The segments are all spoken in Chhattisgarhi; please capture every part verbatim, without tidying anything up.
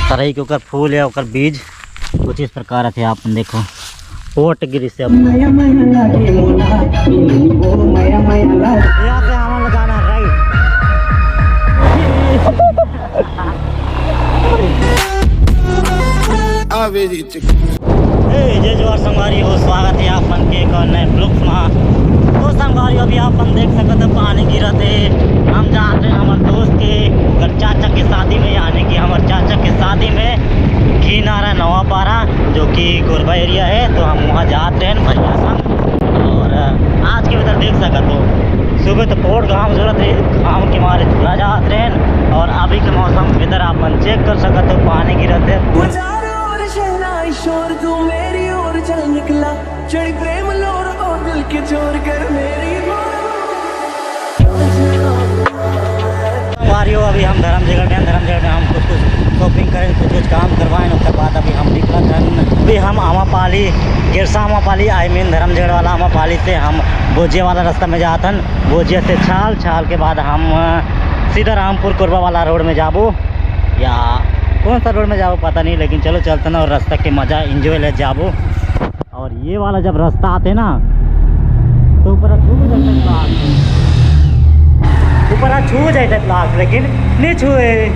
तरई के ओकर फूल या ओकर बीज कुछ इस प्रकार थे, आप मन देखो, ओट गिरिस हे। मया मया लागे मोला, ओ मया मया लागे। यहाँ से हमन ला जाना है राइट। आवे जी चिक। ए, जय जोहार संगवारी हो, स्वागत है आप मन के एक और नए ब्लॉग मा। तो संगवारी, अभी आप मन देख सकत हो पानी गिरत है। हम जात रहे हमर दोस्त के, ओकर चाचा के शादी में, यानी कि हमर चाचा के शादी में किनारा नवापारा, जो कि कोरबा एरिया है, तो हम वहाँ जात रहे भैया संग। और आज के weather देख सकत हो, सुबह तो बहुत घाम जरत रहे, घाम के मारे झुरा जात रहे। और अभी के मौसम weather आप मन चेक कर सकत हो, पानी गिरत है। वो चारों ओर शहनाई शोर, तू मेरी ओर चल निकला, चढ़ी प्रेम लोर और दिल के चोर कर मेरी। संगवारी हो, अभी हम धर्मजयगढ़ में, धर्मजयगढ़ में हम कुछ कुछ शॉपिंग करें, कुछ कुछ काम करवाएं, उसके बाद अभी हम निकलत हन। अभी हम आमापाली, गिरसा आमापाली, आई मीन धर्मजयगढ़ वाला आमापाली से हम बोजिया वाला रास्ता में जात हन। बोजिया से छाल, छाल के बाद हम, अ, सीधा रामपुर कोरबा वाला रोड में जाबो, या कौन सा रोड में जाबो पता नहीं, लेकिन चलो चलते ना और रास्ता के मजा एंजॉय ले जाबो। और ये वाला जब रास्ता आते ना, तो ऊपर छू जाते ब्लॉक, ऊपर छू जाते ब्लॉक, लेकिन नहीं छुए।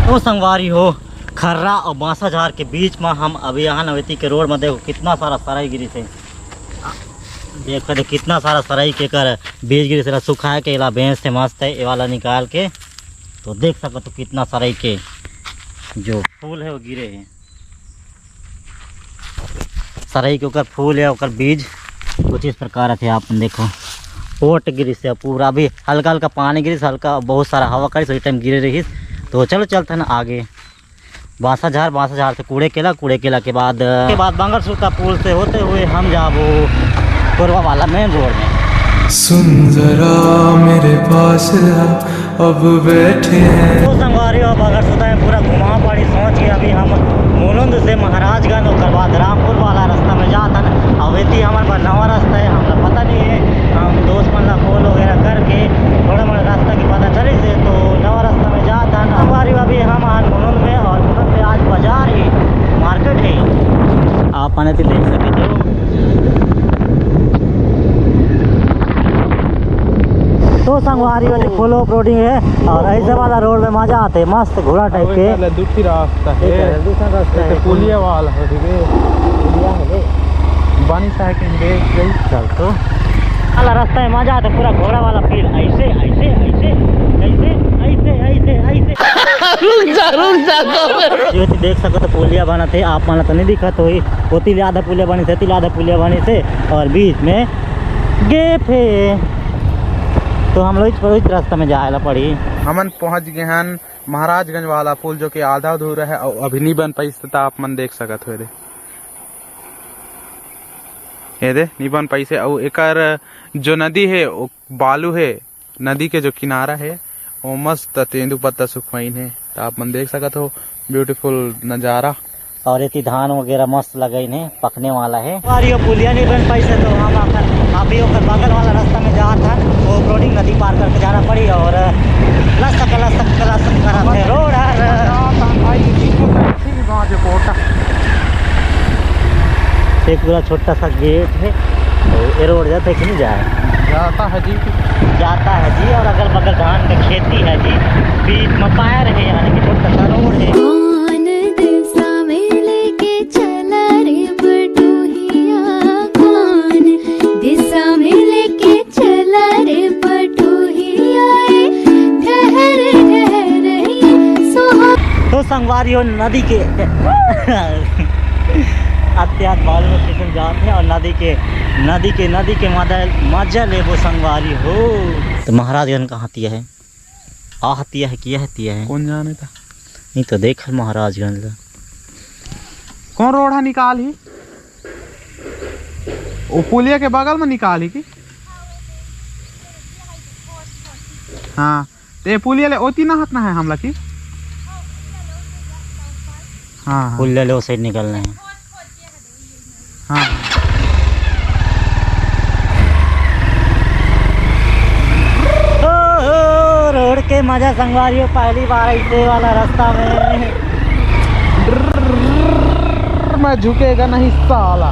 तो संगवारी हो, खर्रा और बांसाझार के बीच में हम अभी यहाँ नवेती के रोड में देखो कितना सारा सरई गिरी से। देखो तो कितना सारा सरई के कर बीज गिरी से सुखाए के एला बेचथे मस्त है, ये वाला निकाल के। तो देख सकत हो कितना सरई के जो फूल है वो गिरे हैं। सरई के ओकर फूल है, ओकर बीज कुछ इस प्रकार थे, आप मन देखो, ओट गिरी से पूरा। अभी हल्का हल्का पानी गिरी से, हल्का बहुत सारा हवा करी, सही टाइम गिरे रही। तो चलो चलते हैं ना आगे। बांसाझार, बांसाझार से कूड़े केला, कूड़े केला के बाद, के बाद बांगरसुता पुल से होते हुए हम जाबो कोरबा वाला मेन रोड में। सुन जरा मेरे पास आ, अब बैठे हैं। तो संगवारी हो, बांगरसुता में पूरा घुमा पड़ी, सोच के अभी हम मुलुंद से महाराजगंज, ओकर बाद रामपुर वाला रास्ता में जात हन। अब एती हमन बर नवा रास्ता है, हमला पता नहीं है। हम दोस्त मन ला कॉल वगैरह करके थोड़ा मोड़ा रास्ता के पता चलिस हे, तो नवा रास्ता में जात हन। संगवारी हो, अभी हम आज मुलुंद में, और मुलुंद में आज बाजार है, मार्केट है, आप मन एती देख सकत हो। तो संगवारी वाली फुल ऑफ रोडिंग है और ऐसे वाला रोड में मजा आते, मस्त घोड़ा टाइप के। साला दूसरी रास्ता है। ये दूसरा रास्ता ये तो है। पुलिया वाला है, ठीक है। पुलिया है बे। बानी साहब के देख गई। चल तो। वाला रास्ता है, मजा आता, पूरा घोड़ा वाला फील। ऐसे, ऐसे, ऐसे, ऐसे, ऐसे, ऐसे, ऐसे। रुक जा, रुक जा, तो। ये तो देख सकत हो, पुलिया बनत हे, आप मन ला तो नहीं दिखत होही। ओती ले आधा पुलिया बनिस हे, एती ले आधा पुलिया बनिस हे, और बीच में गैप हे। तो हम लोग इस, इस रास्ता में जाए ला पड़ी। हमन पहुंच गए हन महाराजगंज वाला पुल, जो कि आधा अधूरा है और अभी नहीं बन पाइस, तो आप मन देख सकत हो। ये दे, ये दे, नहीं बन पाइस हे। और एकर जो नदी है, वो बालू है, नदी के जो किनारा है, वो मस्त तेंदू पत्ता सुखवाइन है। तो आप मन देख सकत हो, ब्यूटीफुल नज़ारा। और एती धान वगैरह मस्त लगाइन हे, पकने वाला है। और ये पुलिया नहीं बन पाइस हे, तो हम अपन अभी ओकर बगल वाला रास्ता में जात हन, वो ऑफ रोडिंग नदी पार करके जाना पड़ी। और लसक लसक लसक करत हे रोड हर। एक पूरा छोटा सा गेट है, तो ये रोड जाता है कि नहीं जाए? जाता है जी। जाता है जी, और अगल बगल धान के खेती है जी, बीच में पायर है, यानी कि छोटा सा रोड है। कौन दिशा में लेके चला रे बटोहिया, कौन दिशा में लेके चला रे बटोहिया, ए, ठहर, ठहर, ए, सुहा- तो संगवारी हो, नदी के अत्यात बालू में फिसल जात है और नदी के, नदी के, नदी के मजा, मजा लेबो संगवारी हो। तो महाराजगंज कहाँ तिया है? आह तिया है कि यह तिया है? कौन जाने था? नहीं तो देख महाराजगंज ला। कौन रोड है निकाल ही? वो पुलिया के बगल में निकाल ही की? हाँ, ते पुलिया ले ओती नहत ना है हमला की? हाँ, हाँ। पुलिया ले ओ साइड निकलना है। हाँ। ओ, ओ, रोड के मजा संगवारी हो, पहली बार ऐसे वाला रास्ता में। मैं झुकेगा नहीं साला,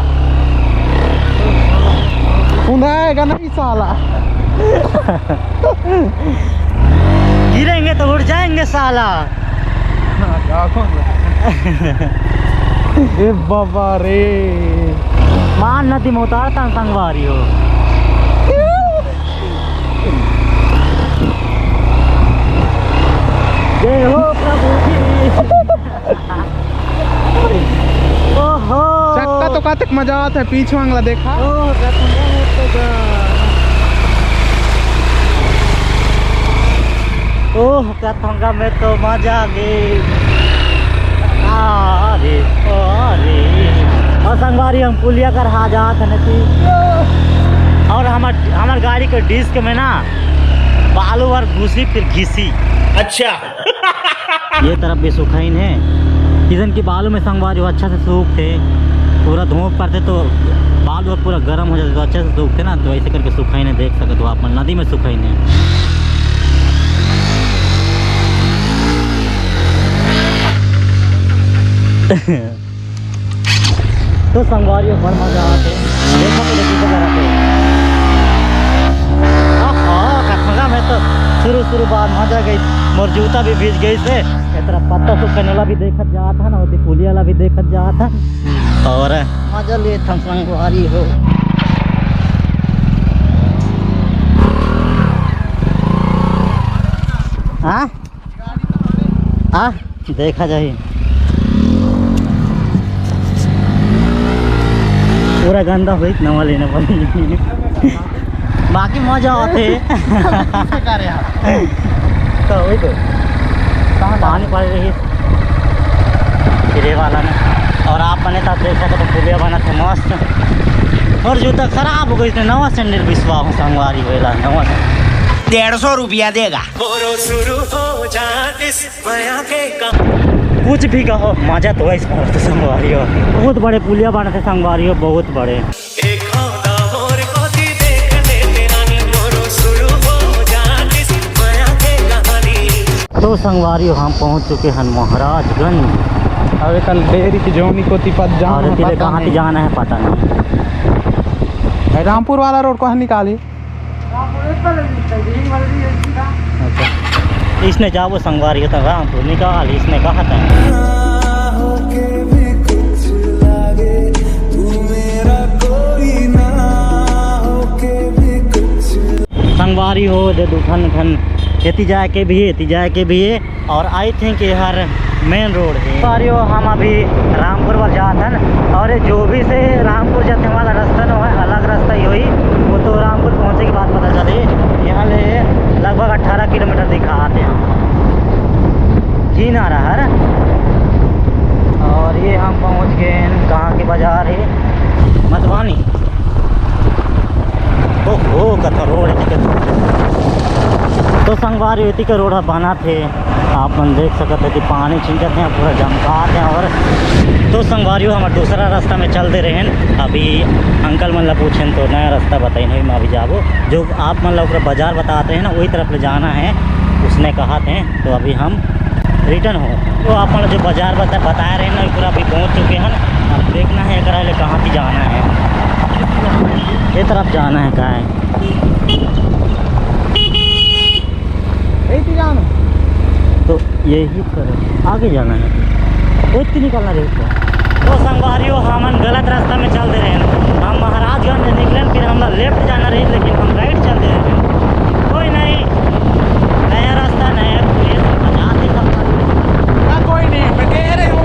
सुनाएगा नहीं साला। गिरेंगे तो उड़ जाएंगे साला। ए बाबा रे। मान नदी में उतारता हूँ संगवारी हो। जय हो प्रभु जी। ओहो। चक्का तो कातेक मजा आत है, पीछे वांगला देखा। ओह, कथंगा में तो गा। ओह, कथंगा में तो मजा आ गई। अरे, अरे। और संगवारी हम पुलिया कर हा जात है नती। और हमार, हमार गाड़ी के डिस्क में ना बालू और घुसी फिर घिसी। अच्छा। ये तरफ भी सुखाइन है। सीजन की बालू में संगवारी हो अच्छा से सूख थे, पूरा धूप पड़ते तो बालू अब पूरा गर्म हो जाते तो अच्छे से सूखते ना, तो ऐसे करके सुखाइन है, देख सकते हो आप नदी में सुखाइन है। तो संगवारी हो बड़ मजा आते। देखो तो देखो जरा तो। आहा, कथंगा में तो शुरू शुरू बात मजा गई, मोर जूता भी भीज गई से। ए तरफ पत्ता सूखने वाला भी देखत जात है ना, ओती पुलिया वाला भी देखत जात है। और मजा लेत हम संगवारी हो। हाँ? आ, देखा जाही। पूरा गंदा होई, नवा लेना पड़ी। बाकी मजा आते। तो वही तो। पानी पड़ रही है। फिर ये वाला में। और आप बने तो आप देख सकते हो, पुलिया बना थे मस्त। और जूता खराब हो गई, इसने नवा सैंडल बिसवा हूँ संगवारी वेला, नवा सैंडल। डेढ़ सौ रुपया देगा। बोलो शुरू हो जातिस, मया के का। कुछ भी कहो, मजा तो इस बार तो संगवारी हो। बहुत बड़े पुलिया बना थे संगवारी हो, बहुत बड़े। एक हौदा मोर कोती देख ले तेरा नी, बोलो शुरू हो जातिस, मया के कहानी। तो संगवारी हो, हम पहुंच चुके हैं महाराजगंज। अबे कल डेरी की जोनी कोती पद जाना और है, तिले पता कहाँ नहीं। जाना है पता नहीं। रामपुर वाला रोड को निकाली। अच्छा। इसने जाबो संगवारी हो तो रामपुर निकाल, इसने कहा था। संगवारी हो, दे दू ठन ठन एती जाए के भी, एती जाए के भी। और I think ये हर मेन रोड है। सारियो, हम अभी रामपुर बर जात हन और ये जो भी से रामपुर जाते वाला रास्ता न है, अलग रास्ता ही होई। वो तो रामपुर पहुँचे के बाद पता चले। यहाँ ले लगभग अठारह किलोमीटर दिखाते हैं, किनारा हर। और ये हम पहुँच गए हैं, कहाँ के बाजार है, मधुबनी। ओहो, कथा रोड है। तो संगवारी एती का रोड ह बना थे, आप मन देख सकत हो कि पानी छिंचत हैं, पूरा जमकात हैं। और तो संगवारी हो, हमर दूसरा रास्ता में चल दे रहे हैं। अभी अंकल मन ला पूछें तो नया रास्ता बताइन होई, मैं अभी जाबो। जो आप मन ला ओकरा बाजार बताते हैं ना, वही तरफ ले जाना है, उसने कहा थे। तो अभी हम रिटर्न हो। तो आप मन जो बाजार बता-, बताए रहे ना, पूरा अभी पहुँच चुके हैं। अब देखना है एकरा ले कहाँ की जाना है, ये तरफ जाना है, का है? यही थी जाना। तो यही करो, आगे जाना है। वो इतनी निकलना रे ऊपर। तो संगवारी हो, हमन गलत रास्ता में चल दे रहे हैं। हम महाराजगंज निकले, फिर हम लेफ्ट जाना रही, लेकिन हम राइट चल दे रहे हैं। कोई नहीं, नया रास्ता, नया पुलिस, बता दे सब। हाँ, कोई नहीं, मैं कह रहे हूँ।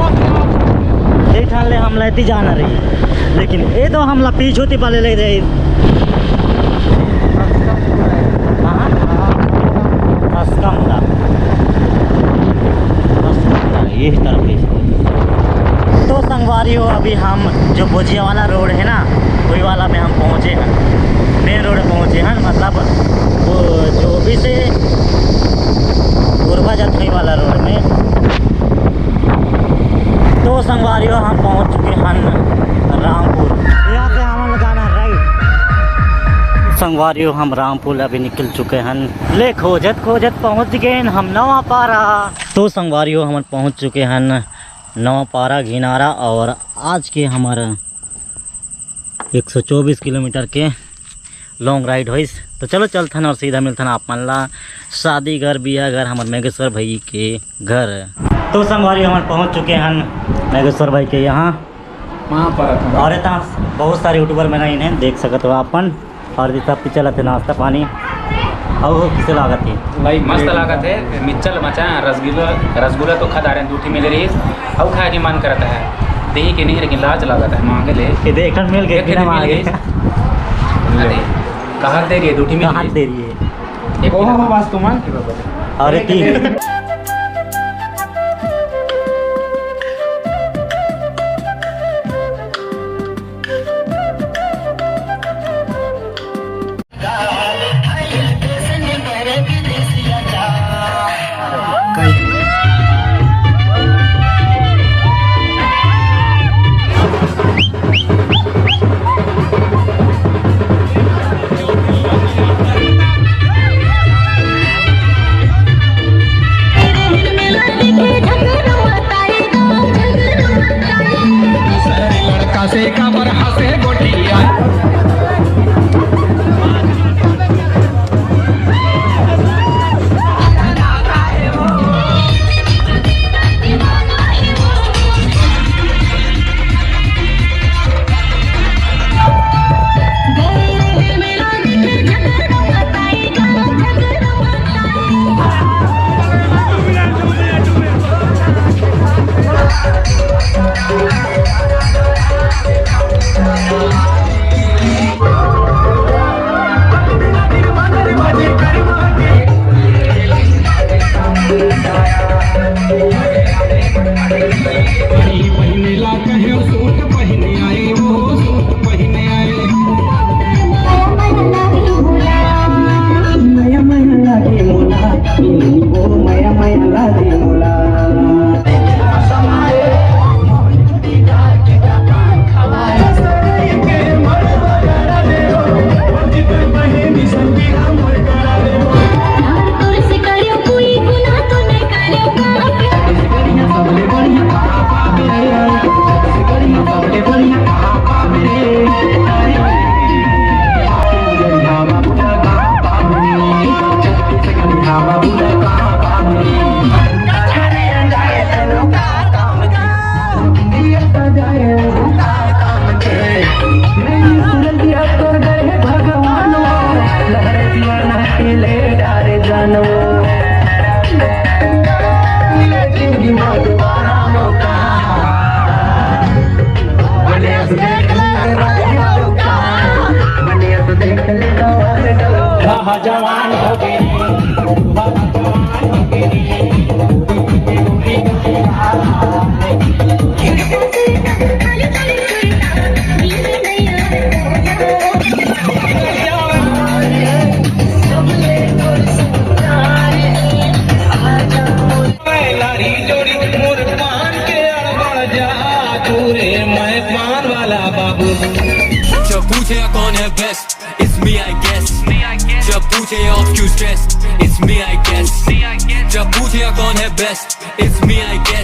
देख ले, हम लेती जाना रही, लेकिन ये तो हमला पीछू ती पाले ले जाए। कहाँ? अस्कम का। अस्कम का, ये तरफ है। तो संगवारी हो, अभी हम जो बोजिया वाला रोड है ना, वही वाला में हम पहुँचे हैं, मेन रोड पहुँचे हैं, मतलब वो जो भी से गुरबा जथई वाला रोड में। तो तो संगवारियों, हम पहुंच चुके हन रामपुर। यहाँ से हमन ला जाना है राइट। संगवारियों, हम रामपुर अभी निकल चुके हन। ले खोजत खोजत पहुंच गए हम नवापारा। तो संगवारियों, हमन पहुंच चुके हन नवापारा घिनारा और आज के हमर एक सौ चौबीस किलोमीटर के लॉन्ग राइड होइस। तो चलो चलथन और सीधा मिलथन आप मन ला शादी घर, बिया घर, हमर मेघेश्वर भाई के घर। तो संगवारी, हमन पहुंच चुके हन मेघेश्वर भाई के यहाँ। वहाँ पर था। और इतना बहुत सारे यूट्यूबर मन इन्हें देख सकत हो अपन। और ये सब चलत है नाश्ता पानी। और किसे लागत है? भाई, मस्त लागत है। मिच्चल मचा रसगुल्ला, रसगुल्ला तो खा डारे, दू ठी मिल रही, अउ खाए के मन करत है। देही के नहीं, लेकिन लाज लागत है मांगे ले। ये देख, एक ठन मिल गए, एक ठन बिना मिल मांगे। गए। अरे, कहाँ दे रही है? दू ठी मिल कहाँ गई। दे रही है? एक ओहो, मिनट। बस तुम आ। और एक एक ही। लड़का से कमर हंसे गोटिया। जवान हो गए। लारी जोड़ी मोर पान के अड़बड़ जा, तू रे मैं पान वाला बाबू। जब पूछे कौन है best, it's me I guess। जब पूछे आप क्यों stress, it's me I guess। जब पूछे कौन है best, it's me I guess।